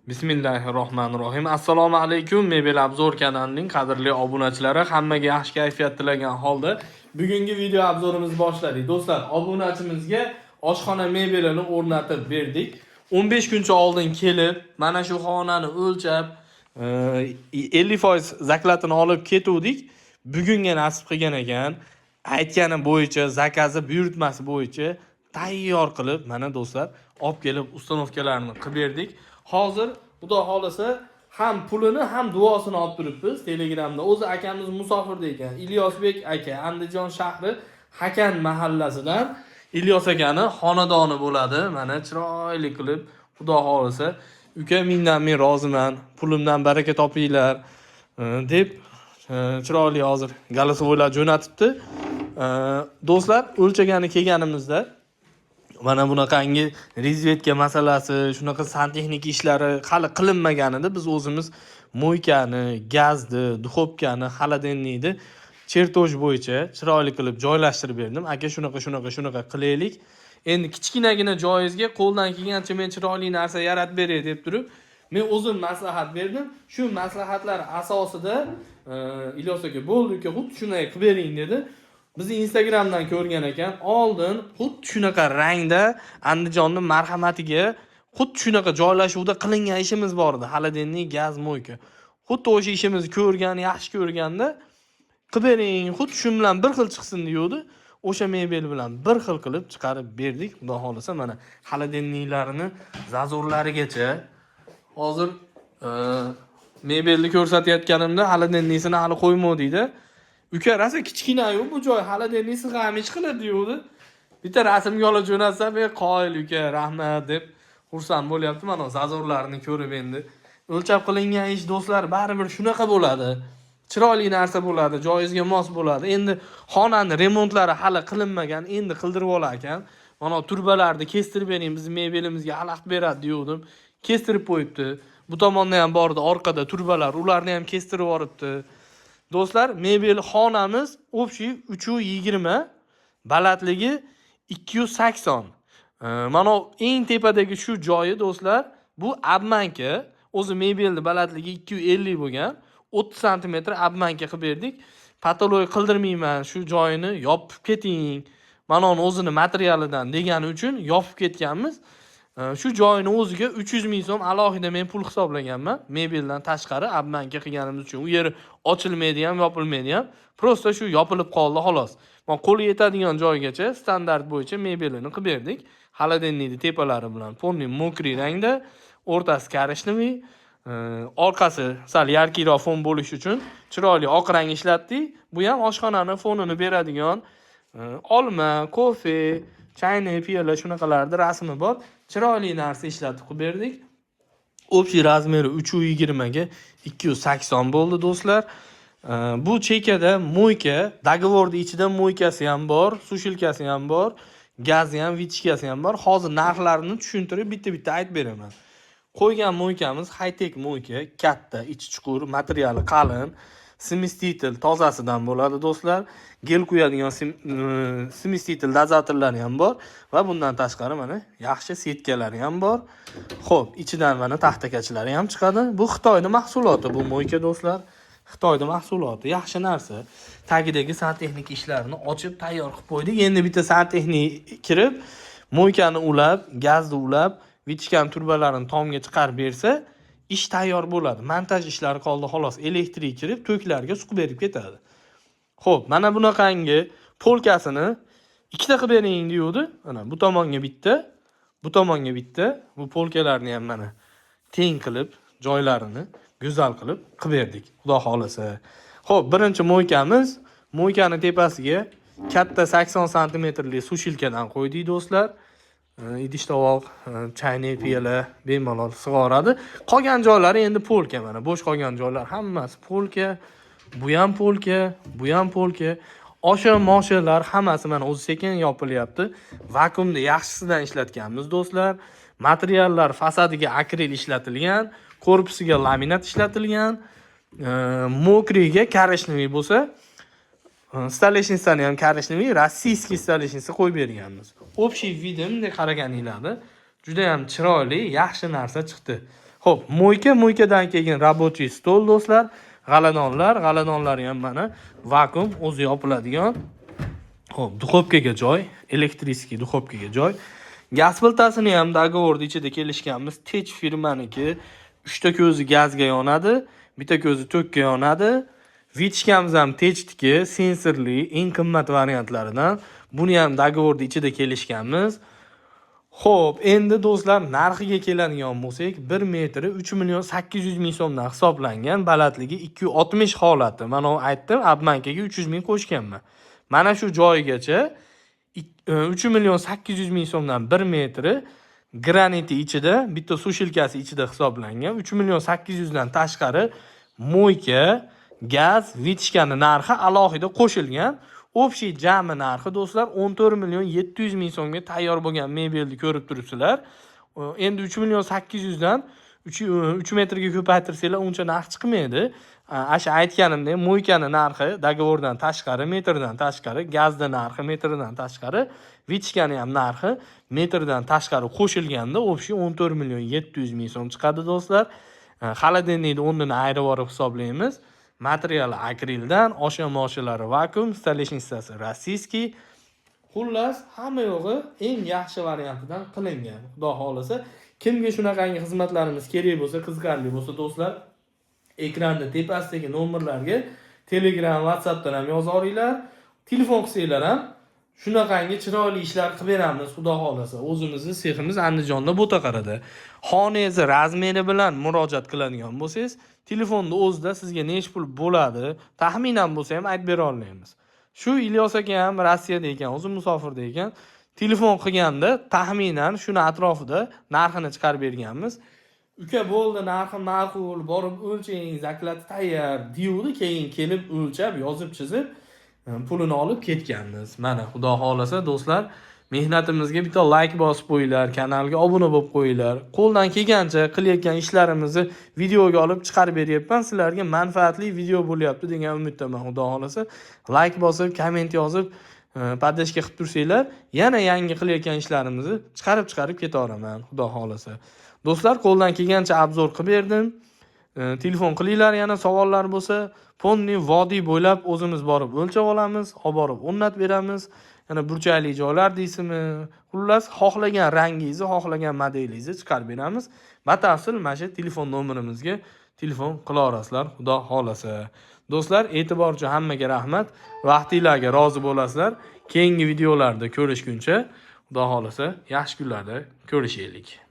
Bismillahirrohmanirrohim. Assalomu alaykum, Mebel Обзор kanalining qadrli obunachilari. Hammaga yaxshi kayfiyat tilagan holda bugungi video обзор imizni boshladik. Do'stlar, obunachimizga oshxona mebelini o'rnatib berdik. 15 kuncha oldin kelib, mana shu xonani o'lchab, 50% заклад ini olib ketuvdik. Bugunga nasib qilgan ekan. Aytgani bo'yicha, заказ i, buyurtmasi bo'yicha tayyor qilib, mana do'stlar, olib kelib установка larni qilib berdik. Hozir, Xudo xohlasa, ham pulini, ham duosini olib turibmiz Telegramda. O'zi akamiz musofirda ekan. Ilyosbek aka Andijon shahri, Hakan mahallasidan Ilyos akani xonadoni bo'ladi. Mana chiroyli qilib, Xudo xohlasa, "Uka, mingdan ming roziman, pulimdan baraka topinglar", deb chiroyli hozir голосовой lar jo'natibdi. Do'stlar, o'lchagani kelganimizda mana bunaqangi разведка masalasi, shunaqa santexnik ishlari hali qilinmagan edi. Biz o'zimiz мойка ni, gazni, духовка ni, холодильник ni чертёж bo'yicha chiroyli qilib joylashtirib berdim. "Aka, shunaqa, shunaqa, shunaqa qilaylik. Endi kichkinagina joyingizga qo'ldan kelgancha men chiroyli narsa yaratib beray", deb turib, men o'zim maslahat berdim. Shu maslahatlar asosida Ilyos aka, "Bo'ldi, uka, xuddi shunday qilib bering", dedi. Bizni Instagramdan ko'rgan ekan. Oldin xuddi shunaqa rangda Andijonni marhamatiga xuddi shunaqa joylashuvda qilingan ishimiz bor edi. Холодильник, gaz, мойка. Xuddi o'sha ishimizni ko'rgan, yaxshi ko'rganda, "Qilib bering, xuddi shu bilan bir xil chiqsin", deyuvdi. O'sha mebel bilan bir xil qilib chiqarib berdik. Xudo xohlasa, mana холодильник larini зазор larigacha. Hozir mebelni ko'rsatayotganimda холодильник sini hali qo'ymovdik-da. "Uka, rosa kichkina-yu bu joy, холодильник sig'amish qiladi", deyuvdi. Bitta rasmga olib jo'natsam, "Ey, qoyil, uka, rahmat", deb xursand bo'lyapti. Mana зазор larni ko'rib endi. O'lchab qilingan ish, do'stlar, baribir shunaqa bo'ladi. Chiroyli narsa bo'ladi, joyingizga mos bo'ladi. Endi xonani remontlari hali qilinmagan, endi qildirib olar ekan. Mana turbalarni kestirib bering, bizni mebelimizga xalaqit beradi, deyuvdim. Kestirib qo'yibdi. Bu tomonda ham bor edi, orqada turbalar, ularni ham kestirib yuboribdi. Do'stlar, mebel xonamiz общий 320, balandligi 280. Mana eng tepadagi shu joyi, do'stlar, bu обманка. O'zi mebelni balandligi 250 bo'lgan. 30 santimetr обманка qilib berdik. "Потолок qildirmayman, shu joyini yopib keting. Mana uni o'zini materialidan", degani uchun yopib ketganmiz. Shu joyini o'ziga 300 ming so'm alohida men pul hisoblaganman. Mebeldan tashqari обманка qilganimiz uchun. U yeri ochilmaydi ham, yopilmaydi ham. Просто shu yopilib qoldi, xolos. Mana qo'li yetadigan joygacha standart bo'yicha mebelini qilib berdik. Холодильник ni tepalari bilan полный мокрый rangda, o'rtasi коричневый, orqasi sal яркий roq fon bo'lishi uchun chiroyli oq rang ishlatdik. Bu ham oshxonani fonini beradigan olma, kofe, chaynak, piyola, shunaqalarni rasmi bor. Chiroyli narsa ishlatib qilib berdik. Общий размер i 320 ga 280 bo'ldi, do'stlar. Bu chekada мойка, договор ni ichida мойка si ham bor, сушилка si ham bor, gazi ham, вытяжка si ham bor. Hozir narxlarini tushuntirib bitta-bitta aytib beraman. Qo'ygan мойка miz high-tech мойка, katta, ichi chuqur, materiali qalin, смеситель tozasidan bo'ladi, do'stlar. Gel quyadigan смеситель дозатор lari ham bor va bundan tashqari mana yaxshi сетка lari ham bor. Xo'p, ichidan mana taxtakachlari ham chiqadi. Bu Xitoyning mahsuloti bu мойка, do'stlar. Xitoyda mahsuloti, yaxshi narsa. Tagidagi santexnik ishlarini ochib tayyor qilib qo'ydik. Endi bitta santexnik kirib, мойка ni ulab, gazni ulab, вытяжка ni turbalarini tomga chiqarib bersa, ish tayyor bo'ladi. Montaj ishlari qoldi, xolos. Elektrik kirib, toklarga suqib berib ketadi. Xo'p, mana bunaqangi полка sini ikkita qilib bering, deyuvdi. Mana bu tomonga bitta, bu tomonga bitta. Bu полка larni ham mana teng qilib, joylarini go'zal qilib qilib berdik. Xudo xohlasa. Xo'p, birinchi мойка miz, мойка ni tepasiga katta 80 santimetrli сушилка dan qo'ydik, do'stlar. Idish tovoq, chaynak, piyola bemalol sig'oradi. Qolgan joylari endi полка mana. Bo'sh qolgan joylar hammasi полка. Bu ham полка, bu ham полка. Osha moshalar hammasi mana o'zi sekin yopilyapti. Vakuumni yaxshisidan ishlatganmiz, do'stlar. Materiallar fasadiga akril ishlatilgan, korpusiga laminat ishlatilgan. Мокрый ga коричневый bo'lsa, столешница ni ham коричневый, российский столешница qo'yib berganmiz. Общий вид i bunday qaraganinglarda juda ham chiroyli, yaxshi narsa chiqdi. Xo'p, мойка, мойка dan keyin рабочий stol do'stlar, g'aladonlar, g'aladonlari ham mana vakuum, o'zi yopiladigan. Xo'p, духовка ga joy, электрический духовка ga joy. Gaz plitasini ham договор ichida kelishganmiz. Tech firmaniki. 3 ta ko'zi gazga yonadi, bitta ko'zi tokka yonadi. Вытяжка miz ham Techniki, sensorli, eng qimmat variantlaridan. Buni ham договор ichida kelishganmiz. Xo'p, endi do'stlar, narxiga keladigan bo'lsak, 1 metri 3 million 800 ming so'mdan hisoblangan, balandligi 260 holati. Mana aytdim, обманка ga 300 ming qo'shganman. Mana shu joyigacha 3 million 800 ming so'mdan 1 metri graniti ichida, bitta сушилка si ichida hisoblangan. 3 million 800 dan tashqari мойка, gaz, вытяжка ni narxi alohida qo'shilgan. Общий jami narxi do'stlar 14 million 700 ming so'mga tayyor bo'lgan mebelni ko'rib turibsizlar. Endi 3 million 800 dan 3 metrga ko'paytirsanglar uncha narx chiqmaydi. Asha aytganimdek, мойка ni narxi договор dan tashqari, metrdan tashqari, gazni narxi metrdan tashqari, вытяжка ni ham narxi metrdan tashqari qo'shilganda общий 14 million 700 ming so'm chiqadi do'stlar. Холодильник ni o'rnini ayirib olib hisoblaymiz. Materiali akrildan, osha-moshilari vakuum, столешница si российский. Xullas, hamma yo'g'i eng yaxshi variantidan qilingan. Xudo xohlasa, kimga shunaqangi xizmatlarimiz kerak bo'lsa, qiziqarli bo'lsa do'stlar, ekranda tepasidagi nomerlarga Telegram, WhatsAppdan ham yozaveringlar. Telefon qilsanglar ham shunaqangi chiroyli ishlar qilib beramiz, xudo xohlasa. O'zimizni seximiz Andijonda, Bo'taqarada. Xonangizni размер i bilan murojaat qiladigan bo'lsangiz, telefonda o'zida sizga necha pul bo'ladi, taxminan bo'lsa ham aytib bera olamiz. Shu Ilyos aka ham Rossiyada ekan, o'zi musofirda ekan. Telefon qilganda taxminan shuni atrofida narxini chiqarib berganmiz. Uka, bo'ldi, narxi ma'qul, borib o'lchang, заклад tayyor deyuvdi, keyin kelib o'lchab, yozib chizib, pulini olib ketganmiz. Mana xudo xohlasa do'stlar, mehnatimizga bitta layk bosib qo'yinglar, kanalga obuna bo'lib qo'yinglar. Qo'ldan kelgancha qilayotgan ishlarimizni videoga olib chiqarib beryapman. Sizlarga manfaatli video bo'lyapti degan umiddaman, xudo xohlasa. Layk bosib, komment yozib, поддержка qilib tursanglar, yana yangi qilayotgan ishlarimizni chiqarib-chiqarib ketaveraman, xudo xohlasa. Do'stlar, qo'ldan kelgancha обзор qilib berdim. Telefon qilinglar yana savollar bo'lsa, полный vodiy bo'ylab o'zimiz borib o'lchab olamiz, olib borib o'rnatib beramiz. Yana burchakli joylar deysizmi? Xullas, xohlagan rangingizni, xohlagan modelingizni chiqarib beramiz. Batafsil mana shu telefon nomerimizga telefon qila olasizlar, xudo xohlasa. Do'stlar, e'tibor uchun hammaga rahmat. Vaqtinglarga rozi bo'lasizlar. Keyingi videolarda ko'rishguncha, xudo xohlasa, yaxshi kunlarda ko'rishaylik.